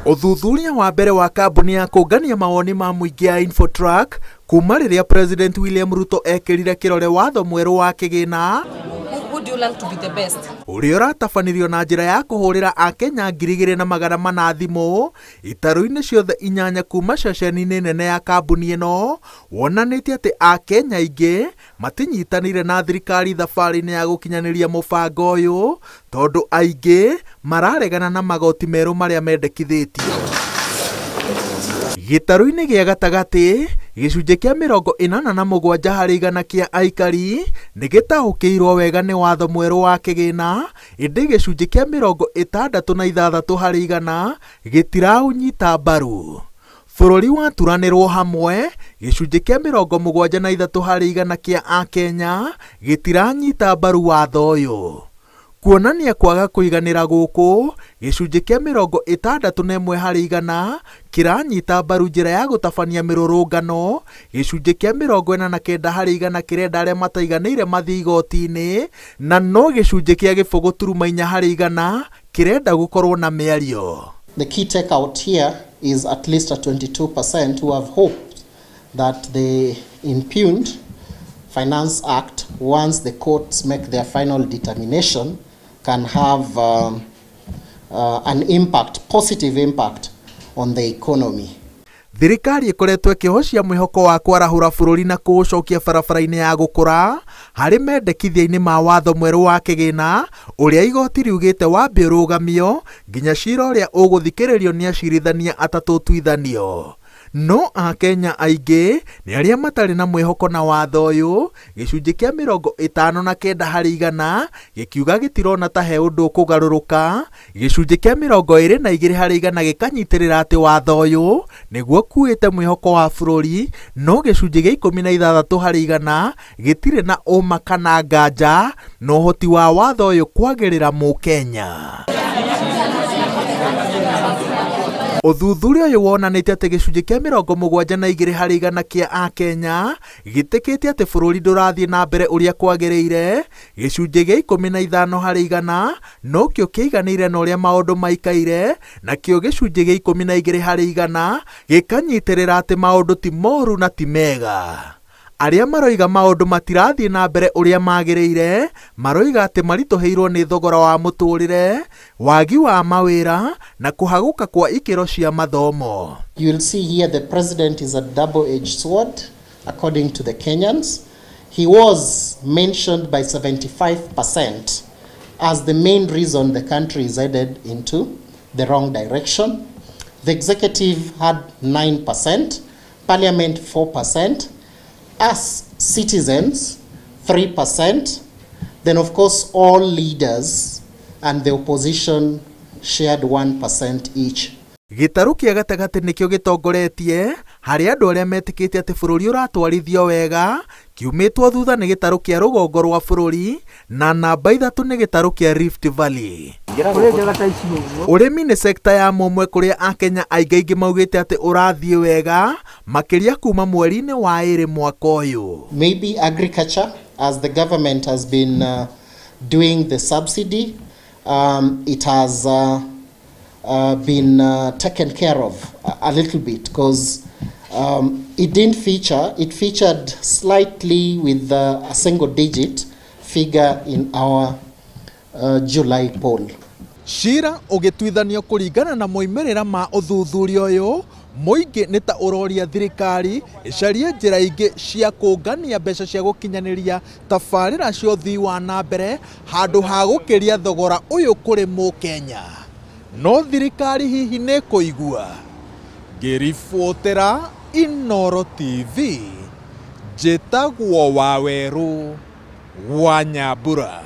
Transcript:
Ũthuthuria wa mbere wa kambuni ya kũngania mawoni ma mũingĩ ya Infotrack kuma rĩrĩa President William Ruto ekĩrire kĩrore watho mwerũ wa kĩgĩna ũrĩa ũratabanirio na njĩra ya kũhũrĩra akenya 2400 thimũ itarũ-inĩ ciothe 8 kuma ceceni-inĩ nene ya kambuni ĩno wonanĩtie atĩ akenya aingĩ matinyitanĩire na thirikari thabarĩ-inĩ ya gũkinyanĩria mũbango ũyũ tondũ aingĩ mararegana na magoti merũ marĩa mendekithĩtio. Gĩtarũ-inĩ gĩa gatagatĩ gĩcunjĩ kĩa 87 harĩ igana kĩa aikari nĩ gĩtaũkĩirwo wega nĩ watho mwerũ wa kĩgĩna ĩndĩ gĩcunjĩ kĩa 66 harĩ igana gĩtiraũnyita mbaru. Bũrũri waturanĩrwo hamwe gĩcunjĩ kĩa 73 harĩ igana kĩa akenya gĩtiranyita mbaru watho ũyũ. Kuonania kwaga kũiganĩra gũkũ gĩcunjĩ kĩa 61 harĩ igana kĩranyita mbaru njĩra ya gũtabania mĩrũrũngano gĩcunjĩ kĩa 49 harĩ igana kĩrenda arĩa mataiganĩire mathiĩ igoti-inĩ na no gĩcunjĩ kĩa 0.4 harĩ igana kĩrenda gũkorwo na mĩario. The key takeout here is at least a 22% who have hoped that the impugned Finance Act, once the courts make their final determination, can have an impact, positive impact on the economy. Thirikari ĩkoretwo ĩkĩhocia mwĩhoko wa kwarahũra bũrũri na kũũcokia barabara-inĩ ya gũkũra harĩ mendekithia-inĩ ma watho mwerũ wa kĩgĩna ũrĩa igoti riugĩte wambe ũrũgamio nginya cira ũrĩa ũgũthikĩrĩrio nĩ acirithania atatũ ũtuithanio. No akenya aingĩ nĩ arĩa matarĩ na mwĩhoko na watho ũyũ gĩcunjĩ kĩa 59 harĩ igana gĩkiuga gĩtirona ta he ũndũ ũkũgarũrũka gĩcunjĩ kĩa 22 harĩ igana gĩkanyitĩrĩra atĩ watho ũyũ nĩguo ũkuĩte mwĩhoko wa bũrũri no gĩcunjĩ kĩa 16 harĩ igana gĩtirĩ na ũma kana nganja na ũhoti wa watho ũyũ kwagĩrĩra mũkenya. Ũthuthuria ũyũ wonanĩtie atĩ gĩcunjĩ kĩa 72 harĩ igana kĩa akenya gĩtĩkĩtie atĩ bũrũri ndũrathiĩ na mbere ũrĩa kwagĩrĩire gĩcunjĩ kĩa 15 harĩ igana nokĩo kĩiganĩire na ũrĩa maũndũ maikaire nakĩo gĩcunjĩ kĩa 12 harĩ igana gĩkanyitĩrĩra atĩ maũndũ ti moru na ti mega. Arĩa maroiga maũndũ matirathiĩ na mbere ũrĩa magĩrĩire maroiga atĩ maritũhĩirwo nĩ thogora wa mũtũrĩre wagi wa mawĩra na kũhagũka kwa ikĩro cia mathomo. You will see here the president is a double-edged sword according to the Kenyans. He was mentioned by 75% as the main reason the country is headed into the wrong direction. The executive had 9%, parliament 4%, us citizens 3%, then of course all leaders and the opposition shared 1% each. Gĩtarũ kĩa gatagatĩ nĩkĩo gĩtongoretie harĩ andũ arĩa metĩkĩtie atĩ bũrũri ũratwarithio wega kiumĩtwo thutha nĩ gĩtarũ kĩa rũgongo rwa bũrũri na namba 3 nĩ gĩtarũ kĩa Rift Valley. Ũrĩmi nĩ sekta ya mũmwe kũrĩa akenya aingĩ maugĩte atĩ ũrathiĩ wega makĩria kuma mweri-inĩ wa 2 mwaka ũyũ. Maybe agriculture, as the government has been doing the subsidy, it has been taken care of a little bit because it didn't feature, it featured slightly with a single digit figure in our July poll. Cira ũgĩtuithanio kũringana na moimĩrĩra ma ũthuthuria ũyũ mũingĩ nĩ ta ũroria thirikari ĩcarie njĩra ingĩ cia kũngania mbeca cia gũkinyanĩria tabarĩra cia ũthii wa na mbere handũ ha gũkĩria thogora ũyũ kũrĩ mũkenya. No thirikari hihi nĩ kũigua? Ngĩribotera Inooro TV njĩtagwo Wawerũ wa Nyambura.